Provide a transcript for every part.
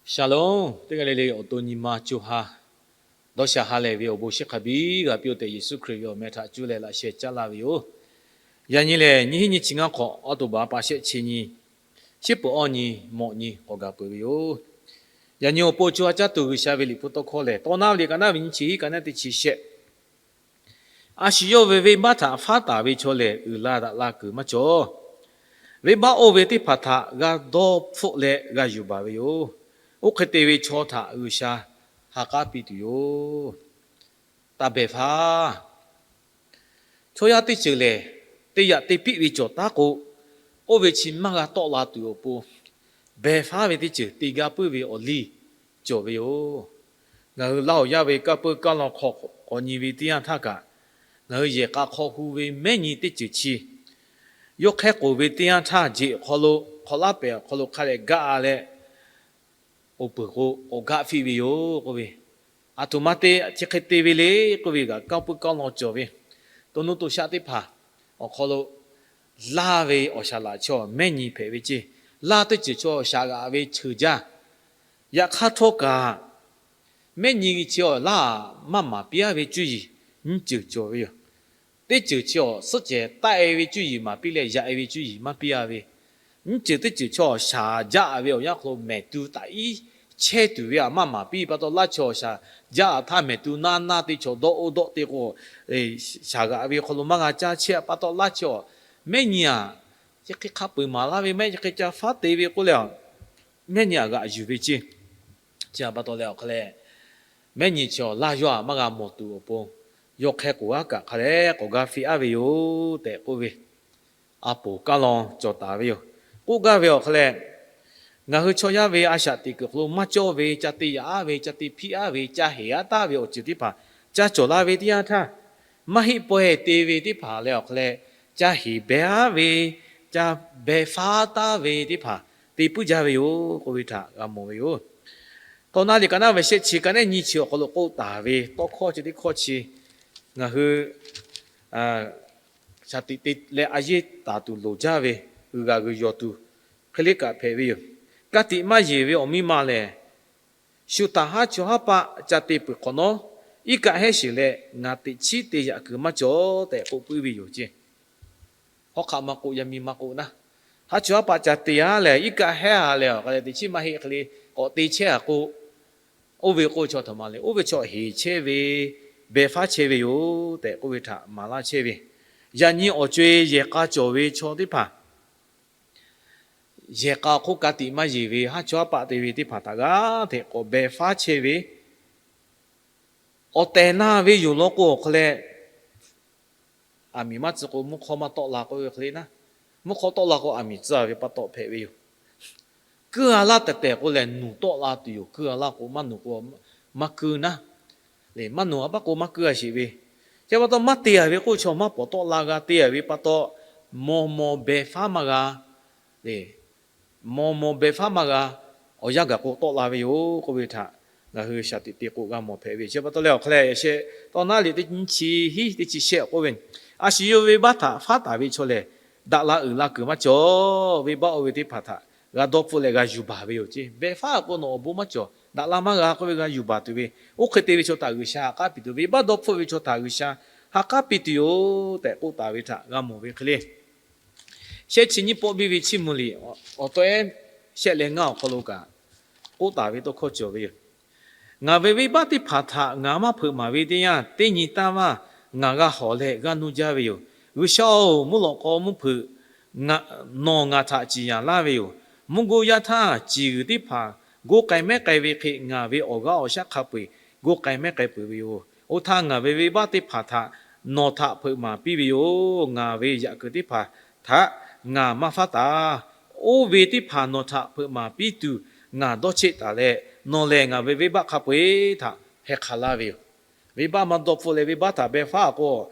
Shalom, teˇ g'aˇ le le awˬ to nyi ma co ha dawˇ sha ha lehˬ ve awˬ bon shiˍ hk'a biˇ g'a piˇ-oˆ tehꞈ, Yeˍsuˆ Hkriꞈ ve awˬ meh htaꞈ cuˇ leh laꞈ sheh caˉ laˇ ve yoˬ. Yaꞈ nyi lehˬ, nyiˇ hinˉ nyiˇ chi ngaˇ hk'awꞈ, October pa shehˆ chi nyi, shiˉ peuˬ awˇ nyi, mawꞈ nyi k'awꞈ gaˬ peuˬ ve yoˬ. Yaꞈ nyi awˬ pon co ha caˇ tuˬ G'uiˬsha ve liꞈ hpu tawˇ hkawˇ lehˬ, Tawˇ naˉ ve liꞈ ka naˉ ve nyiˇ chi hiˉ ka naˉ teˇ chi shehˆ. A shu yawˇ ve venˇbaˆ htaꞈ faˉ taˍ ve chaw lehˬ, uiˍ la daꞈ la kuiˬ maˇ cawˬ. Venˇbaˆ oˇ ve teˇ hpaˍ htaꞈ g'a dawˇ hpfuhˆ leh g'a yuˬ baˬ ve yoˬ. Oˇ hk'e te ve chaw htaꞈ G'uiˬsha ha k'aˉ piˇ tuˬ yoˬ. Taˇ behˬ faˉ. Chaw yaˇ teˇ ceuˬ lehˬ, teˇ yaꞈ te piˆ ve cawˬ taˉ k'o, oˇ ve chi maˇ g'a tawˆ la tuˬ awˬ pon, behˬ faˉ ve teˇ ceuˬ te gaˇ puiˉ ve awˬ liˇ cawˬ ve yoˬ. Ngaˬ hui Laˇ huˍ yaˇ ve kanˇ puiˉ kanˇ law hk'aw k'awꞈ nyi ve teˇ yanˇ htaˇ kaꞈ, ngaˬ hui yehˬ k'a hk'aw hu ve mehˉ nyi teˇ ceuˬ chi, yawˇ hk'ehˇ k'oˍ ve teˇ yanˇ htaˇ, jeꞈ awˬ hk'aw lo, hk'awꞈ laˉ pehˍ awˬ hk'aw lo hk'a dehꞈ gaˆ leh, oˇ peuˬ k'o k'awꞈ gaˆ fiˇ ve yoˬ k'oˆ ve, aˬ htoꞈ ma te chi hk'e te ve le k'oˆ ve kaꞈ, kanˇ puiˉ kanˇ law cawˬ ve, to nuˇ to shaˆ teˇ hpaˍ awˬ hk'aw lo laˇ ve awˬ shaˍ laꞈ chaw mehˉ nyi hpehꞈ ve ceˇ. Laˇ teˇ ceuˬ chaw shaˍ g'aꞈ ve cheuˬ jaˇ. Yaꞈ hk'aˇ htawˇ kaꞈ, mehˉ nyi chi awˬ laˇ maˇ maˍ piˇ-a ve cuˇ yiˍ nyiˇ ceuˬ cawˬ ve yoˬ. Teˇ ceuˬ chi awˬ suhˉ cehˬ taˆ-e ve cuˇ yiˍ maˍ piˇ leh yaꞈ-e ve cuˇ yiˍ maˇ piˇ-a ve, nyiˇ ceuˬ teˇ ceuˬ chaw shaˍ jaˇ ve awˬ yanˇ hk'aw lo mehˍ tu taꞈ iˉ chehˇ tuˬ ve aꞈ maˇ maˍ piˇ pa taw, laˇ chaw shaˍ jaˇ-a htaˇ mehˍ tu naˇ naˇ te chaw dawˆ oˇ dawˆ te k'o, shaˍ g'aꞈ ve hk'aw lo maˇ g'a caˇ chehˇ pa taw, laˇ chaw mehˉ nyi aꞈ chi hk'e hk'a peu-eˬ maˍ laˇ ve mehˉ, chi hk'e ca faˉ te ve k'oˆ leh, mehˉ nyi aꞈ g'aꞈ yuˬ ve ceˇ. Chi pa taw leh awˬ hk'aw leh, mehˉ nyi chi awˬ laˇ yawˇ aꞈ maˇ g'a mawˬ tuˬ awˬ pon, yawˇ hk'ehˇ k'oˍ aˉ kaꞈ hk'a leh k'awꞈ gaˇ fiˇ-aˉ ve yoˬ tehꞈ k'oˆ ve, a poˍ kaˇ law cawˬ taˍ ve yoˬ. K'oˆ gaˇ ve awˬ hk'aw leh, ngaˬ hui chaw yaˇ ve a shaꞈ teꞈ kuiˬ hk'aw lo maˇ cawˇ ve, ca te yaꞈ-aˉ ve, ca te hpiˇ-aˉ ve, ca heˍ-aˉ taˍ ve awˬ ceuˬ teˇ hpaˍ ca cawˬ la ve teˇ yanˇ htaˇ, maˇ heˆ pawehˇ te ve teˇ hpaˍ leh awˬ hk'aw leh, ca heˍ beh-aˉ ve, ca beh faˉ taˍ ve teˇ hpaˍ te puiˉ jaˇ ve yoˬ k'oˆ ve htaꞈ g'a mawˬ ve yoˬ. Tawˇ naˉ liꞈ ka naˉ ve shehˆ chi ka naˉ nyiˇ chi awˬ hk'aw lo k'oˆ taˍ ve tawˇ hkawˇ chi teˇ hkawˇ chi, ngaˬ hui shaˍ tiꞈ te leh a yeˇ taˍ tuˬ loˍ jaˇ ve, g'uiˬ g'aꞈ g'uiˬ yawˬ tuˬ hk'e le kaꞈ hpehꞈ ve yoˬ. Ka tiꞈ maˇ yeˬ ve awˬ miˇ ma lehˬ, shu htaꞈ haˉ chaw haˉ paˆ ca te peuˬ hk'awꞈ nawˉ, iˉ kaˆ hehˉ sheˍ leh ngaˬ teꞈ chiˉ te yaꞈ kuiˬ maˇ cawˬ tehꞈ k'oˆ puiˉ ve yoˬ ceˇ. Hawˉ hk'aˆ maˇ k'oˆ, yaˇ miˇ maˇ k'oˆ naˉ, haˉ chaw haˉ paˆ ca te-a lehˬ, iˉ kaˆ hehˉ-a leh awˬ hk'a leh teꞈ chiˉ maˇ heˆ hk'e le k'awꞈ te chehˇ-a k'o, oˇ ve k'oˆ ve chaw htaꞈ ma le, oˇ ve chaw heˍ chehˇ ve, beh faˉ chehˇ ve yoˬ tehꞈ k'oˆ ve htaꞈ maˍ laˇ chehˇ ve. Yaꞈ nyi awˬ co-e yehˬ k'a cawˬ ve chaw teˇ hpaˍ, yehˬ k'a hk'oˆ ka tiꞈ maˇ yeˬ ve haˉ chaw haˉ paˆ te ve teˇ hpaˍ htaꞈ g'aˇ hteꞈ k'awꞈ beh faˉ chehˇ ve, awˬ tehˬ na ve yoˬ law k'o awˬ hk'a leh, aˬ miˍ maˇ tcuh k'o mvuhˇ hk'awˇ maˇ tawˆ la k'oˆ ve hk'e le naˉ, mvuhˇ hk'awˇ tawˆ la k'o aˬ miˍ tcuh-a ve pa taw hpehꞈ ve yoˬ. Kuiˇ-a laˇ tehꞈ tehˬ k'o lehˬ, nuˬ tawˆ la tuˬ yoˬ. Kuiˇ-a laˇ k'o maˇ nuˬ k'o, maˇ kuiˇ naˉ, maˇ nuˬ-a paˆ k'o maˇ kuiˇ-a sheˍ ve. Chi pa taw maˇ te-a ve k'oˆ chaw maˇ pawˍ tawˆ la g'a te-a ve pa taw, maw maw beh faˉ maˇ g'a, maw maw beh faˉ maˇ g'a, awˬ yanˇ gaˬ k'o tawˆ la ve yoˬ k'oˆ ve htaꞈ ngaˬ hui shaˍ tiꞈ te k'o g'a mawˬ hpehꞈ ve. Chi pa taw leh awˬ hk'a leh, yaꞈ sheh tawˇ naˉ liꞈ teˇ nyiˇ chi hiˉ teˇ chi shehˆ k'oˆ ve, a shu yawˇ ve venˇbaˆ htaꞈ faˉ taˍ ve chaw lehˬ, daꞈ la uiˍ la kuiˬ maˇ cawˬ. Venˇbaˆ oˇ ve teˇ hpaˍ htaꞈ g'a dawˇ hpfuhˆ leh g'a yuˬ baˬ ve yoˬ ceˇ. Beh faˉ k'o nawˬ awˬ bon maˇ cawˬ, daꞈ la maˇ g'a k'oˆ ve g'a yuˬ baˬ tuˬ ve, oˇ hk'e te ve chaw htaꞈ G'uiˬsha ha k'aˉ piˇ tuˬ, venˇbaˆ dawˇ hpfuhˆ ve chaw htaꞈ G'uiˬsha ha k'aˉ piˇ tuˬ yoˬ tehꞈ k'oˆ taˍ ve htaꞈ g'a mawˬ ve hk'e le. Shehˆ chi nyiˇ pawˆ biˇ ve chiˇ mvuh liꞈ awˬ tawehˉ shehˆ leh ngaˇ awˬ hk'aw lo kaꞈ k'oˆ taˍ ve tawˇ hkawˇ cawˬ ve yoˬ. Ngaˬ ve venˇbaˆ teˇ hpaˍ htaꞈ ngaˬ maˇ hpeuꞈ maˍ ve teˇ yanˇ, teˇ nyi tanˇ vaˇ ngaˬ g'a hawˬ leh g'aˇ nuˇ jaˇ ve yoˬ. G'uiˬsha-oˬ, mvuhˇ lawꞈ k'aw mvuhˇ hpeuꞈ nawˬ ngaˬ htaꞈ ciˍ yanˍ laˇ ve yoˬ. Mvuhˇ goˇ yaˇ htaˇ ciˬ g'uiˬ teˇ hpaˍ goˇ k'ai mehˉ k'ai ve hk'e, ngaˬ ve awˬ g'aˇ awˬ shaˉ hk'a peu-eˬ goˇ k'ai mehˉ k'ai peuˬ ve yoˬ. Oˇ htaˇ ngaˬ ve venˇbaˆ teˇ hpaˍ htaꞈ nawˬ htaꞈ hpeuꞈ maˍ piˇ ve yoˬ. Ngaˬ ve yaꞈ kuiˬ teˇ hpaˍ htaꞈ ngaˬ maˇ faˉ taˍ. Oˇ ve teˇ hpaˍ nawˬ htaꞈ hpeuꞈ maˍ piˇ tuˬ ngaˬ dawˇ cheˆ taˍ leh, nawˬ lehˬ ngaˬ ve venˇbaˆ hk'a peu-eˬ htaꞈ hpeh hk'a laˇ ve yoˬ. Venˇbaˆ maˇ dawˇ hpfuhˆ leh venˇbaˆ htaꞈ beh faˉ k'o,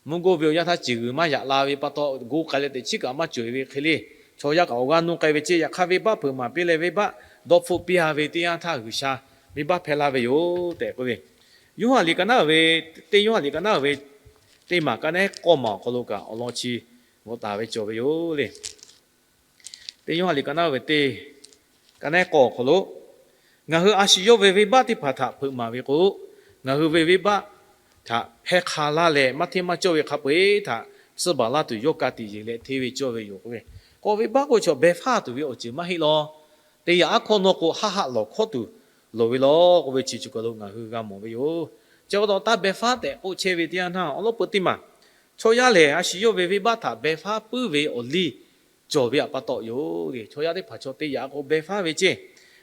mvuhˇ goˇ ve awˬ yanˇ htaˇ ciˬ g'uiˬ maˇ yaꞈ la ve pa taw, goˇ k'ai leh teꞈ chiˉ kaꞈ maˇ cawˬ-e ve hk'e le, chaw yaˇ kaꞈ awˬ g'aˇ nuˇ k'ai ve ceˇ. Yaꞈ hk'aˇ venˇbaˆ hpeuꞈ maˍ piˇ leh venˇbaˆ dawˇ hpfuhˆ piˇ-a ve teˇ yanˇ htaˇ G'uiˬsha venˇbaˆ hpeh laˇ ve yoˬ tehꞈ k'oˆ ve, Yoˇhanˬ liꞈ ka naˉ ve, teˇ Yoˇhanˬ liꞈ ka naˉ ve teˇ maˬ ka naˉ k'awˇ maˬ awˬ hk'aw lo kaꞈ awˬ lawn chi bvuhꞈ taˍ ve cawˬ ve yoˬ le. Teˇ Yoˇhanˬ liꞈ ka naˉ ve teˇ Ka naˉ k'awˇ awˬ hk'aw lo, ngaˬ hui a shu yawˇ ve venˇbaˆ teˇ hpaˍ htaꞈ hpeuꞈ maˍ ve k'o, ngaˬ hui ve venˇbaˆ htaꞈ hpehˇ hk'a laˇ leh, maˇ hteˇ maˇ cawˇ ve hk'a peu-eˬ htaꞈ suh baˬ laˇ tuˬ yawˇ ka tiꞈ yeˬ leh hteˇ ve cawˇ ve yoˬ k'oˆ ve. K'awꞈ venˇbaˆ k'oˆ ve chaw behˇ faˉ tuˬ ve awˬ ceuˬ maˇ heˆ law. Te yaꞈ aˉ hkawˇ nawˇ k'o, haˆ haˆ lawˬ hkawˇ tuˬ loˍ ve law k'oˆ ve chi ceuˬ kaˬ lo ngaˬ hui g'a mawˬ ve yoˬ. Chi pa taw, taˇ behˇ faˉ tehꞈ k'oˆ chehˇ ve teˇ yanˇ htaˇ, awˬ lawn peu teˇ maˬ chaw yaˇ lehˬ, a shu yawˇ ve venˇbaˆ htaꞈ behˇ faˉ puiˉ ve awˬ liˇ cawˬ ve pa taw yoˬ. Chaw yaˇ teˇ hpaˍ chaw te yaꞈ k'o behˇ faˉ ve ceˇ.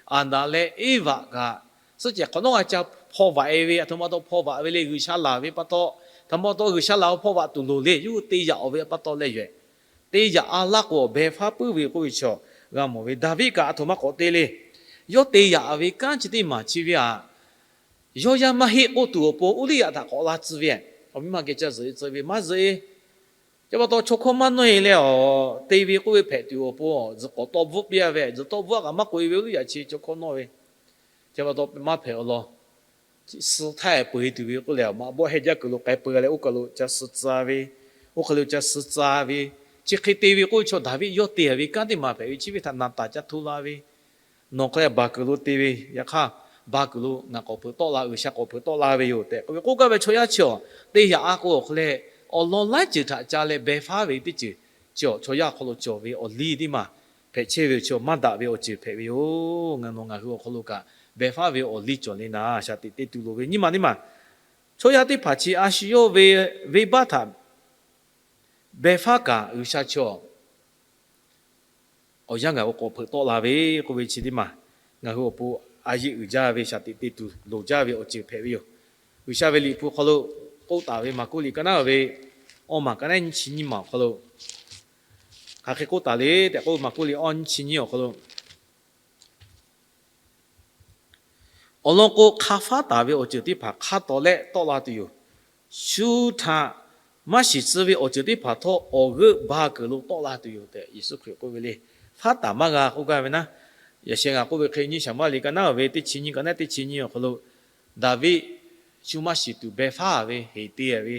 Aˍdanˍ leh Eˇvaꞈ kaꞈ suhˆ cehˬ hk'awꞈ nawˉ g'a ca hpaw vaꞈ e ve, aˬ htoꞈ ma taw hpaw vaꞈ ve le, G'uiˬsha laˬ ve pa taw, htoꞈ ma taw G'uiˬsha laˬ ve hpaw vaꞈ tuˬ loˍ le, yawˇ hui te yaꞈ-oˬ ve pa taw leh yoˬ. Te yaꞈ-a laˇ k'o, awˬ behˇ faˉ puiˉ ve k'oˆ ve chaw g'a mawˬ ve. Daˍviˆ kaꞈ aˬ htoꞈ ma k'awꞈ te le. Yawˇ te yaꞈ ve kanˉ chi teˇ maˬ chi ve aꞈ, yawˇ yaˇ maˇ heˆ k'oˆ tuˬ awˬ pon Uˇriˆyaꞈ htaꞈ k'awꞈ la tcuh ve, awˬ miˇ ma geh ca zuhꞈ e tcuh ve maˇ zuhꞈ e. Chi pa taw, chaw hkawˇ maˇ nawˇ e leh awˬ te ve k'oˆ ve hpehꞈ tuˬ awˬ pon, tzuhꞈ k'awꞈ tawˆ bvuhˆ piˇ-a ve, tzuhꞈ tawˆ bvuhˆ-a kaꞈ maˇ k'oꞈ e ve Uˇriˆyaꞈ chi chaw hkawˇ nawˇ ve. Chi pa taw, maˇ hpehꞈ awˬ lawn suh htaˇ peuˬ e tuˬ ve k'oˆ leh, maꞈ bawˆ heh jaˇ kuiˬ lo k'ai peu leh, oˇ kaˬ lo ca suh tcuh ve, oˇ hk'e lo ca suh tcuh ve, chi hk'e te ve k'oˆ ve chaw Daˍviˆ yawˇ te-a ve kanˉ teˇ maˬ hpehꞈ ve. Chi ve htaꞈ Naˍtanˍ ca hto la ve, nawˬ hk'e leh baˬ kuiˬ lo te ve, yaꞈ hk'aˇ baˬ kuiˬ lo ngaˬ k'awꞈ hpeuꞈ tawˆ la, G'uiˬsha k'awꞈ hpeuꞈ tawˆ la ve yoˬ tehꞈ k'oˆ ve. K'oˆ gaˇ ve chaw yaˇ chi awˬ te yaꞈ-a k'o, awˬ hk'e leh awˬ lawn laiˉ ceuˬ htaꞈ ca leh behˇ faˉ ve teˇ ceuˬ chi awˬ chaw yaˇ awˬ hk'aw lo cawˬ ve awˬ liˇ teˇ maˬ hpehꞈ chehˇ ve awˬ chi maˇ daꞈ ve awˬ ceuˬ hpehꞈ ve yoˬ. Ngaˬ nawˬ ngaˬ hui awˬ hk'aw lo kaꞈ behˇ faˉ ve awˬ liˇ cawˬ le naˍ, shaˍ tiꞈ te tuˬ loˍ ve nyiˇ maˬ teˇ maˬ. Chaw yaˇ teˇ hpaˍ chi a shu yawˇ ve venˇbaˆ htaꞈ behˇ faˉ kaꞈ G'uiˬsha chi awˬ awˬ yanˇ gaˬ k'awꞈ hpeuꞈ tawˆ la ve k'oˆ ve chi teˇ maˬ, ngaˬ hui awˬ pon a yeˆ uiˍ jaˇ ve shaˍ tiꞈ te tuˬ loˍ jaˇ ve awˬ ceuˬ hpehꞈ ve yoˬ. G'uiˬsha ve liꞈ hpu hk'aw lo k'oˆ taˍ ve Maˍkuˆ liꞈ ka naˉ ve awˇ maˬ ka naˉ nyiˇ chi nyiˇ maˬ awˬ hk'aw lo, hk'aˬ hk'e k'oˆ taˍ le tehꞈ k'oˆ ve, Maˍkuˆ liꞈ awˇ nyiˇ chi nyiˇ awˬ hk'aw lo, awˬ lawn k'o, hk'a faˉ taˍ ve awˬ ceuˬ teˇ hpaˍ hk'a tawˍ leh tawˆ la tuˬ yoˬ. Shu htaꞈ maˇ shiˍ tcuh ve awˬ ceuˬ teˇ hpaˍ htawˇ awˬ g'euˆ ba kuiˬ lo tawˆ la tuˬ yoˬ tehꞈ Yeˍsuˆ Hkriꞈ k'oˆ ve le. Faˉ taˍ maˇ g'a k'oˆ gaˇ ve naˉ, yaꞈ sheh ngaˬ k'oˆ ve hk'e, nyiˇ Saˍmuˍaˍ liꞈ ka naˉ ve teˇ chi nyiˇ ka naˉ teˇ chi nyiˇ awˬ hk'aw lo, Daˍviˆ shu maˇ shiˍ tuˬ behˇ faˉ ve, heˍ te ve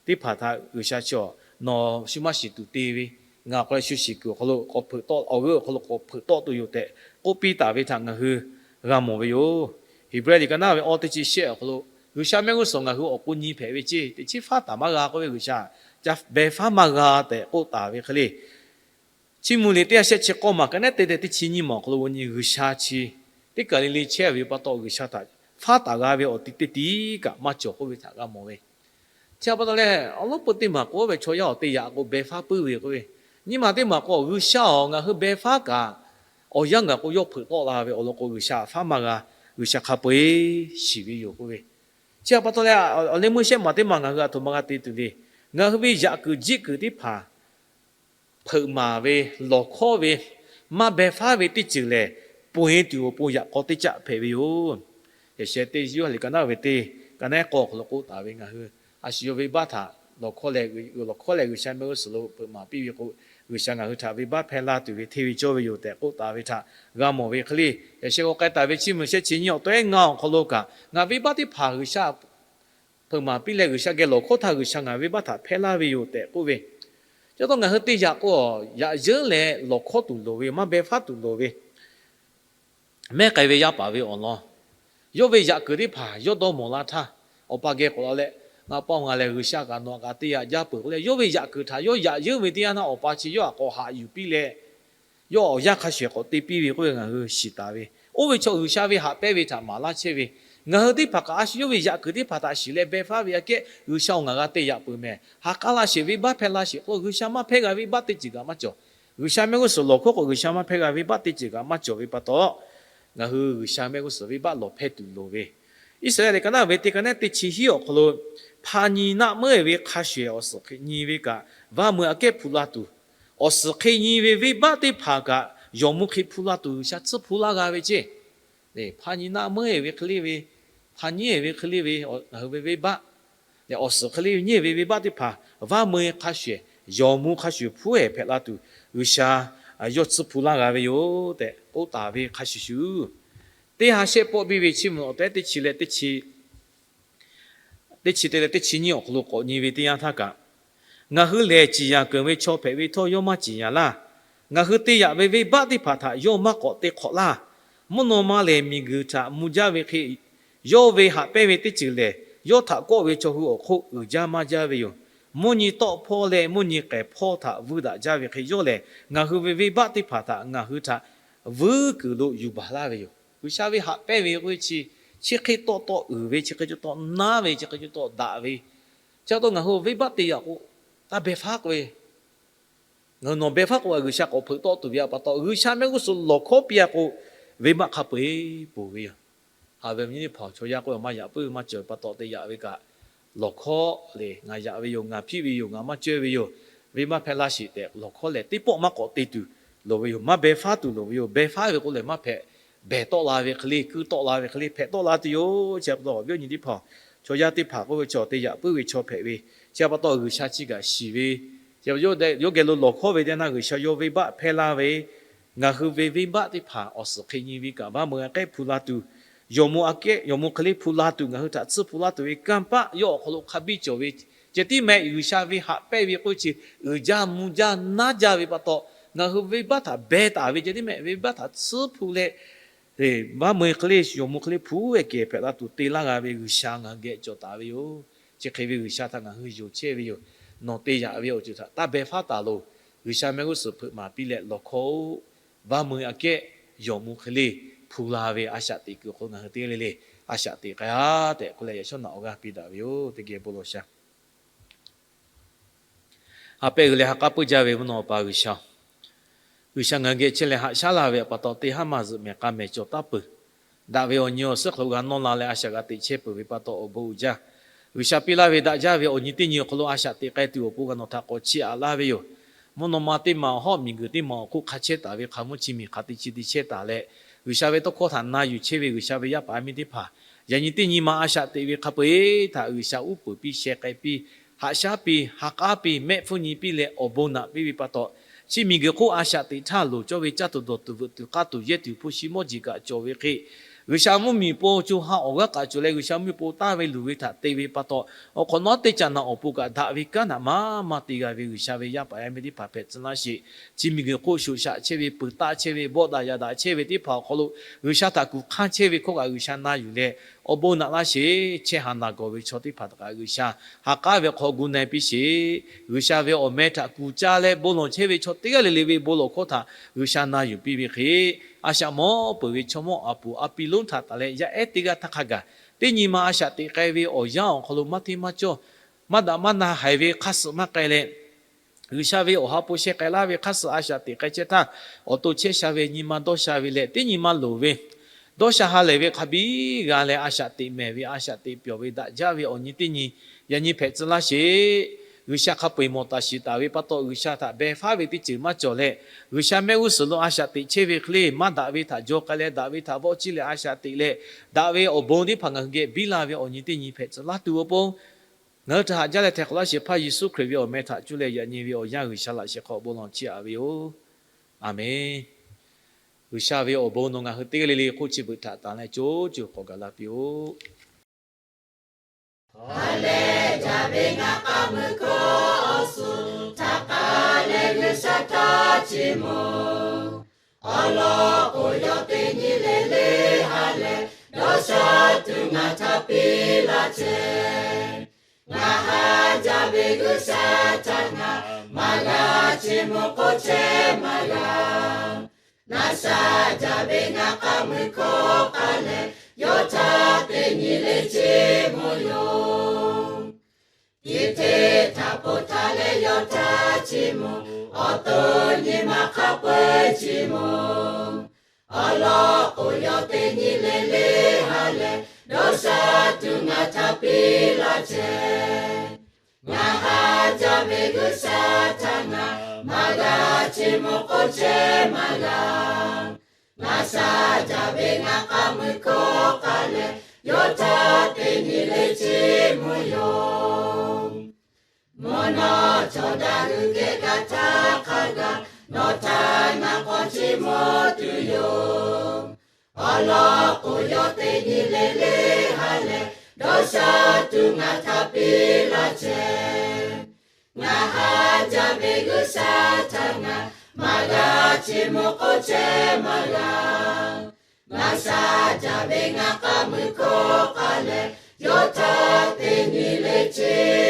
teˇ hpaˍ htaꞈ G'uiˬsha chi awˬ, nawˬ shu maˇ shiˍ tuˬ te ve, ngaˬ awˬ hk'aw leh shu shiˍ kuiˬ awˬ hk'aw lo k'awꞈ hpeuꞈ tawˆ, awˬ g'euˆ awˬ hk'aw lo k'awꞈ hpeuꞈ tawˆ tuˬ yoˬ tehꞈ k'oˆ piˇ taˍ ve htaꞈ ngaˬ hui g'a mawˬ ve yoˬ. Heˍbrehˇ liꞈ ka naˉ ve awˇ teˇ chi shehˆ awˬ hk'aw lo, G'uiˬsha mehˆ g'uˇ suhˍ ngaˬ hui awˬ k'o nyi hpehꞈ ve ceˇ, teꞈ chiˉ faˉ taˍ maˇ g'a k'oˆ ve, G'uiˬsha ca behˇ faˉ maˇ g'a tehꞈ k'oˆ taˍ ve hk'e le. Chiˇ mvuh liꞈ teˇ ha shehˆ chi k'awˇ maˬ ka naˉ te tehꞈ teˇ chi nyiˇ maˬ awˬ hk'aw lo, awˬ nyi G'uiˬsha chi teˇ kaˬ le le chehˇ ve pa taw, G'uiˬsha htaꞈ faˉ taˍ g'a ve awˬ ti teˇ tiˉ kaꞈ maˇ cawˬ k'oˆ ve htaꞈ g'a mawˬ ve. Chi pa taw leh, awˬ lawn peu teˇ maˬ k'o, oˇ ve chaw yaˇ awˬ te yaꞈ k'o behˇ faˉ puiˉ ve k'oˆ ve, nyiˇ maˬ teˇ maˬ k'o, G'uiˬsha awˬ ngaˬ hui behˇ faˉ kaꞈ, awˬ yanˇ gaˬ k'o yawˇ hpeuꞈ tawˆ la ve awˬ lawn k'o, G'uiˬsha htaꞈ faˉ maˇ g'a, G'uiˬsha hk'a peu-eˬ shiˍ ve yoˬ k'oˆ ve. Chi pa taw leh, awˬ leh meuˇ shehˆ maˬ teˇ maˬ ngaˬ hui aˬ htoꞈ ma g'a te tuˬ le. Ngaˬ hui ve yaꞈ kuiˬ jiˆ kuiˬ teˇ hpaˍ hpeuꞈ maˍ ve, lawˬ hkawˉ ve, maˇ behˇ faˉ ve teˇ ceuˬ lehˬ, ponˬ e tuˬ awˬ pon yaꞈ k'aw teˇ caˆ hpehꞈ ve yoˬ. Yaꞈ sheh teˇ Yoˇhanˬ liꞈ ka naˉ ve teˇ ka naˉ k'awˇ awˬ hk'aw lo k'oˆ taˍ ve, ngaˬ hui a shu yawˇ venˇbaˆ htaꞈ lawˬ hkawˉ leh, lawˬ hkawˉ leh G'uiˬsha mehˆ g'uˇ suhˍ lo hpeuꞈ maˍ piˇ ve k'o, G'uiˬsha ngaˬ hui htaꞈ venˇbaˆ hpehˇ laˇ tuˬ ve hteˇ ve cawˇ ve yoˬ tehꞈ k'oˆ taˍ ve htaꞈ g'a mawˬ ve hk'e le. Yaꞈ sheh k'o k'ai taˍ ve Chiˇ mvuh shehˆ chi nyiˇ awˬ tawehˉ ngaˇ awˬ hk'aw lo kaꞈ, ngaˬ venˇbaˆ teˇ hpaˍ G'uiˬsha hpeuꞈ maˍ piˇ leh G'uiˬsha geh lawˬ hkawˉ htaˇ G'uiˬsha ngaˬ venˇbaˆ htaꞈ hpehˇ laˇ ve yoˬ tehꞈ k'oˆ ve. Chi pa taw ngaˬ hui te yaꞈ k'o, yaꞈ yeunˇ leh lawˬ hkawˉ tuˬ loˍ ve, maˇ behˇ faˉ tuˬ loˍ ve. Mehˉ k'ai ve yaˇ paˍ ve awˬ lawn, yawˇ ve yaꞈ kuiˬ teˇ hpaˍ yawˇ dawˇ mawˬ la htaˇ, awˬ pa geh k'awꞈ la leh, Ngaˬ pa-oˬ, ngaˬ lehˬ G'uiˬsha kaꞈ nawˬ htaꞈ kaꞈ te yaꞈ jaˇ peuˬ k'oˆ leh, yawˇ ve yaꞈ kuiˬ htaꞈ yawˇ yaꞈ yeunˇ ve teˇ yanˇ htaˇ, awˬ pa chi yawˇ htaꞈ k'awꞈ haꞈ yuˬ piˇ leh, yawˇ awˬ yanˇ hk'a shuˍ k'awꞈ te piˇ ve k'oˆ ve ngaˬ hui shiˍ taˍ ve. Oˇ ve chaw G'uiˬsha ve haꞈ pehnˇ ve htaꞈ maˍ laˇ chehˇ ve. Ngaˬ hui teˇ hpaˍ kaꞈ a shu yawˇ ve yaꞈ kuiˬ teˇ hpaˍ htaꞈ shiˍ leh behˇ faˉ ve aꞈ kehˉ, G'uiˬsha-oˬ, ngaˬ g'a te yaꞈ peuˬ mehˍ. Ha k'aˉ laˇ sheˍ, venˇbaˆ hpehˇ laˇ sheˍ k'oˆ lo, G'uiˬsha maˇ hpehˇ g'a venˇbaˆ teˇ ceuˬ kaꞈ maˇ cawˬ. G'uiˬsha mehˆ g'uˇ suhˍ lawˬ hkawˉ k'o, G'uiˬsha maˇ hpehˇ g'a venˇbaˆ teˇ ceuˬ kaꞈ maˇ cawˬ ve pa taw, ngaˬ hui G'uiˬsha mehˆ g'uˇ suhˍ venˇbaˆ lawˬ hpehˇ tuˬ loˍ ve. Iˉsaˍreˍlaˆ liꞈ ka naˉ ve teˇ ka naˉ teˇ chi hiˉ awˬ hk'aw lo, hpa nyi naˆ meuˉ-e ve hk'a shuˍ-ehˍ awˬ suhˍ hk'e nyi ve kaꞈ, vaˇ meuˇ aꞈ kehˉ hpu la tuˬ, awˬ suhˍ hk'e nyi ve venˇbaˆ teˇ hpaˍ kaꞈ yawˬ mvuh hk'e hpu la tuˬ G'uiˬsha tcuhˉ hpu laˇ g'a ve ceˇ. Hpa nyi naˆ meuˉ-e ve hk'e le ve, hpa nyiˉ-e ve hk'e le ve ngaˬ hui ve venˇbaˆ lehˬ, awˬ suhˍ hk'e le nyiˉ-e ve venˇbaˆ teˇ hpaˍ vaˇ meuˇ hk'a shuˍ-ehˍ, yawˬ mvuh hk'a shuˍ hpu-ehˍ hpehꞈ la tuˬ, G'uiˬsha yawˇ tcuhˉ hpu laˇ g'a ve yoˬ tehꞈ k'oˆ taˍ ve hk'a shuˍ shuˍ, teˇ ha shehˆ pawˆ biˇ ve Chiˇ mvuh awˬ tawehˉ teˇ chi leh teˇ chi teˇ chi te leh teˇ chi nyiˇ awˬ hk'aw lo k'awꞈ nyi ve teˇ yanˇ htaˇ kaꞈ, ngaˬ hui lehˬ ciˍ yanˍ keunˍ ve chaw hpehꞈ ve htawˇ yawˇ maˇ ciˍ yanˍ laˇ. Ngaˬ hui te yaꞈ ve venˇbaˆ teˇ hpaˍ htaꞈ yawˇ maˇ k'awꞈ te hk'awꞈ laˇ. Mvuhˇ naw ma lehˬ miˬguiˬ htaꞈ mvuh jaˇ ve hk'e, yawˇ ve haꞈ pehnˇ ve teˇ ceuˬ lehˬ, yawˇ htaꞈ kawˆ ve chaw hui awˬ hk'oˆ uiˍ jaˇ maˇ jaˇ ve yoˬ. Mvuhˇ nyi tawˆ hpawˇ leh mvuhˇ nyi k'ehˬ hpawˇ htaꞈ vuiˇ daꞈ jaˇ ve hk'e, yawˇ lehˬ ngaˬ hui ve venˇbaˆ teˇ hpaˍ htaꞈ ngaˬ hui htaꞈ vuiˇ kuiˬ lo yuˬ baˬ laˇ ve yoˬ. G'uiˬsha ve haꞈ pehnˇ ve k'oˆ ve chi, chi hk'e tawˆ tawˆ uiˍ ve, chi hk'e tawˆ tawˆ naˉ ve, chi hk'e tawˆ tawˆ daꞈ ve, chi pa taw ngaˬ hui venˇbaˆ te yaꞈ k'o, taˇ beh faˉ k'oˆ ve, ngaˬ hui nawˬ beh faˉ k'o, G'uiˬsha k'awꞈ hpeuꞈ tawˆ tuˬ ve pa taw, G'uiˬsha mehˆ g'uˇ suhˍ lawˬ hkawˉ piˇ a k'o, venˇbaˆ hk'a peu-eˬ ponˬ ve yoˬ. Haꞈ ve awˬ nyi teˇ hpaˍ, chaw yaˇ k'oˆ ve maˇ yaꞈ puiˉ maˇ cawˬ pa taw te yaꞈ ve kaꞈ, lawˬ hkawˉ lehˬ, ngaˬ yaꞈ ve yoˬ, ngaˬ hpiˆ ve yoˬ, ngaˬ maˇ caweh ve yoˬ, venˇbaˆ hpehˇ laˇ sheˍ tehꞈ lawˬ hkawˉ lehˬ, teˇ pawˆ maˇ k'awꞈ te tuˬ loˍ ve yoˬ. Maˇ beh faˉ tuˬ loˍ ve yoˬ. Beh faˉ ve k'o lehˬ, maˇ hpehꞈ, behˬ tawˆ la ve hk'e le, keu tawˆ la ve hk'e le hpehꞈ tawˆ la tuˬ yoˬ. Chi pa taw awˬ viˉ awˬ nyi teˇ hpaˍ, chaw yaˇ teˇ hpaˍ k'oˆ ve chaw te yaꞈ puiˉ ve chaw hpehꞈ ve, chi pa taw G'uiˬsha chi kaꞈ shiˍ ve, yawˇ geh lo lawˬ hkawˉ ve teˇ naˇ, G'uiˬsha yawˇ venˇbaˆ hpehˇ laˇ ve, ngaˬ hui ve venˇbaˆ teˇ hpaˍ awˬ suhˍ hk'e nyi ve kaꞈ, vaˇ meuˇ aꞈ kehˉ hpu la tuˬ, yawˬ moˍ aꞈ kehˉ, yawˬ moˍ hk'e le hpu la tuˬ, ngaˬ hui htaꞈ tsuhˇ hpu laˇ tuˬ ve kanˇ paˆ yawˇ awˬ hk'aw lo hk'a biˇ cawˬ ve, ceh tiˉ meh G'uiˬsha ve haꞈ pehnˇ ve k'oˆ ve chi uiˍ jaˇ mvuh jaˇ naˉ jaˇ ve pa taw, ngaˬ hui venˇbaˆ htaꞈ beh taˍ ve ceh tiˉ meh venˇbaˆ htaꞈ tsuhˇ hpu leh, vaˇ meuˇ hk'e le yawˬ moˍ hk'e le hpu ehˉ kehˬ hpehꞈ la tuˬ te laˇ g'a ve G'uiˬsha ngaˬ hui geh cawˬ taˍ ve yoˬ. Chi hk'e ve G'uiˬsha htaꞈ ngaˬ hui yonˍ chehˇ ve yoˬ. Nawˬ te yaꞈ ve awˬ ceuˬ htaꞈ taˇ beh faˉ taˍ loˬ. G'uiˬsha mehˆ g'uˇ suhˍ hpeuꞈ maˍ piˇ leh lawˬ hkawˉ-oˆ. Vaˇ meuˇ aꞈ kehˉ yawˬ moˍ hk'e le hpu la ve a shaꞈ teꞈ kuiˬ awˬ hk'aw lo ngaˬ hui teˇ g'aˇ le le a shaꞈ teꞈ k'ai-a tehꞈ k'oˆ leh, yaꞈ shawˉ naꞈ awˬ g'aˇ piˇ daꞈ ve yoˬ. Teˇ geh bon lawˬ sha. Ha pehˇ g'uiˬ leh ha k'aˉ puiˇ jaˇ ve mvuhˇ naw pa G'uiˬsha, G'uiˬsha ngaˬ hui geh chehˇ leh haꞈ shaˉ laˇ ve pa taw, teˇ haˉ maˇ zuhꞈ mehˬ k'a mehˬ cawˬ taˉ peuˬ. Daꞈ ve awˬ nyi awˬ suhˉ hk'aw lo g'a nawˇ la leh a shaꞈ g'a teꞈ chehˇ peuˬ ve pa taw awˬ bon uiˍ jaˇ. G'uiˬsha piˇ laˇ ve daꞈ jaˇ ve awˬ nyi teˇ nyi awˬ hk'aw lo a shaꞈ teꞈ k'ai tuˬ awˬ pon g'a nawˬ htaꞈ k'awꞈ chiˇ aꞈ laˇ ve yoˬ. Mvuhˇ naw ma teˇ maˬ awˬ hawˉ miˬguiˬ teˇ maˬ awˬ hk'oˆ hk'a chehˇ taˍ ve hk'a mvuhˇ chi miˬ hk'a te chi te chehˇ taˍ leh, G'uiˬsha ve tawˇ hkawˇ htaꞈ na yuˬ chehˇ ve G'uiˬsha ve yaˇ paˍ yaˇ miˇ teˇ hpaˍ, yaꞈ nyi teˇ nyi ma a shaꞈ teꞈ ve hk'a peu-eˬ htaꞈ G'uiˬsha uˉ peunˍ piˇ, sheh k'ai piˇ, haꞈ shaˉ piˇ, ha k'aˉ piˇ, mehˆ hpfuhˇ nyi piˇ leh awˬ bon naꞈ piˇ ve pa taw, chi miˬguiˬ hk'oˆ a shaꞈ teꞈ htaˇ loˍ cawˇ ve caˇ tuˬ dawˬ tuˬ veuꞈ tuˬ k'aˇ tuˬ yehˇ tuˬ hpu shi mawˇ jeˬ kaꞈ cawˬ ve hk'e, G'uiˬsha mvuhˇmiˬ po co ha awˬ g'aˇ k'aꞈ cawˬ leh G'uiˬsha mvuhˇmiˬ po taˍ ve luˬ ve htaꞈ te ve pa taw, awˬ hk'awꞈ nawˉ teˇ caꞈ naꞈ awˬ pon kaꞈ daꞈ ve kanˉ htaꞈ maˇ maˇ te g'a ve G'uiˬsha ve yaˇ paˍ yaˇ miˇ teˇ hpaˍ hpehꞈ tcuh laˇ sheˍ. Chi miˬguiˬ hk'oˆ shoꞈ shaꞈ chehˇ ve, peuˬ taˆ chehˇ ve, bawˆ daꞈ yaꞈ daꞈ chehˇ ve teˇ hpaˍ awˬ hk'aw lo G'uiˬsha htaꞈ kuˬ hk'anˇ chehˇ ve hkawˇ kaꞈ G'uiˬsha na yuˬ leh, awˬ bon naꞈ laˇ sheˍ. Chehˇ haˍ naˬ gawˬ ve chaw teˇ hpaˍ htaꞈ kaꞈ G'uiˬsha ha k'aˉ ve hk'aw gu na-e piˇ sheˍ. G'uiˬsha ve awˬ meh htaꞈ kuˬ caˇ leh bon lawˬ chehˇ ve chaw teˇ g'aˇ le le ve bon lawˬ hkawˇ htaꞈ G'uiˬsha na yuˬ piˇ ve hk'e, a shaꞈ mawˇ peuˬ ve chaw mawˇ aˬ puˍ a pi lonˉ htaꞈ taˍ leh yaˇ ehˉ teˇ g'aˇ htaˇ hk'a gaˬ, teˇ nyi ma a shaꞈ teꞈ k'ai ve awˬ yanˇ awˬ hk'aw lo maˇ hteˇ maˇ cawˇ, maˇ daꞈ maˇ na haiˬ ve hk'aˇ suh maˇ k'ai leh, G'uiˬsha ve awˬ ha po sheh k'ai laˇ ve hk'aˇ suh a shaꞈ teꞈ k'ai chehˇ htaˇ, awˬ to chehˇ sha ve nyi ma dawˇ sha ve leh teˇ nyi ma loˍ ve dawˇ sha ha lehˬ ve hk'a biˇ g'a leh a shaꞈ teꞈ mehˍ ve, a shaꞈ teꞈ pyawˬ ve daꞈ jaˇ ve awˬ nyi teˇ nyi yaꞈ nyi hpehꞈ tcuh laˇ sheˍ. G'uiˬsha hk'a peu-eˬ mawˬ taˍ shiˍ taˍ ve pa taw, G'uiˬsha htaꞈ beh faˉ ve teˇ ceuˬ maˇ cawˬ leh, G'uiˬsha mehˆ g'uˇ suhˍ lo a shaꞈ teꞈ chehˇ ve hk'e le maˇ daꞈ ve htaꞈ jaw k'ai leh daꞈ ve htaꞈ vawˆ chiˇ leh a shaꞈ teꞈ leh, daꞈ ve awˬ bon teˇ hpaˍ ngaˬ hui geh biˇ la ve awˬ nyi teˇ nyi hpehꞈ tcuh laˇ tuˬ awˬ pon, ngaˬ hui htaꞈ haꞈ jaˇ leh htaiˍ hk'awꞈ laˇ sheˍ hpaˇ Yeˍsuˆ Hkriꞈ ve awˬ meh htaꞈ cuˇ leh yaꞈ nyi ve awˬ yanˇ G'uiˬsha laꞈ sheh hk'aw bon lawˬ chiˇ aꞈ ve yoˬ. Aˬmenˍ. G'uiˬsha ve awˬ bon nawˬ ngaˬ hui teˇ g'aˇ le le hk'oˆ chi beuꞈ htaꞈ tanˍ leh co co k'awꞈ gaˬ la piˇ-oˆ. Hk'a lehˬ, jaˇ ve ngaˬ k'aˇ mui hkawˇ awˬ suhˍ htaꞈ k'ai leh G'uiˬsha htaꞈ chiˇ mvuh. Awˬ lawn k'o, yawˇ teˇ nyi le le ha leh dawˇ sha tuˬ ngaˬ htaꞈ piˇ laˇ chehˇ. Ngaˬ haꞈ jaˇ ve G'uiˬsha htaꞈ ngaˬ maˇ g'a chiˇ mvuh k'oˆ chehˇ maˇ g'a. Ngaˬ sha jaˇ ve ngaˬ k'aˇ mui hkawˇ k'ai leh yawˇ htaꞈ teˇ nyi le chiˇ mvuh yoˬ. Tiꞈ hteˇ htaꞈ po htaˇ leh yawˇ htaꞈ chiˇ mvuh, awˬ to nyi ma hk'a peu-eˬ chiˇ mvuh. Awˬ lawn k'o, yawˇ teˇ nyi le le ha leh dawˇ sha tuˬ ngaˬ htaꞈ piˇ laˇ chehˇ. Ngaˬ haꞈ jaˇ ve G'uiˬsha htaꞈ ngaˬ maˇ g'a chiˇ mvuh k'oˆ chehˇ maˇ g'a. Ngaˬ sha jaˇ ve ngaˬ k'aˇ mui hkawˇ k'ai leh yawˇ htaꞈ teˇ nyi le chiˇ mvuh yoˬ. Mvuhˇ naw chaw daꞈ hui geh g'a htaˇ hk'a gaˬ nawˬ htaꞈ ngaˬ k'awꞈ chiˇ mvuh tuˬ yoˬ. Awˬ lawn k'o, yawˇ teˇ nyi le le ha leh dawˇ sha tuˬ ngaˬ htaꞈ piˇ laˇ chehˇ. Ngaˬ haꞈ jaˇ ve G'uiˬsha htaꞈ ngaˬ maˇ g'a chiˇ mvuh k'oˆ chehˇ maˇ g'a. Laꞈ sha jaˇ ve ngaˬ k'aˇ mui hkawˇ k'aˇ leh, yawˇ htaˇ teˇ nyi le ce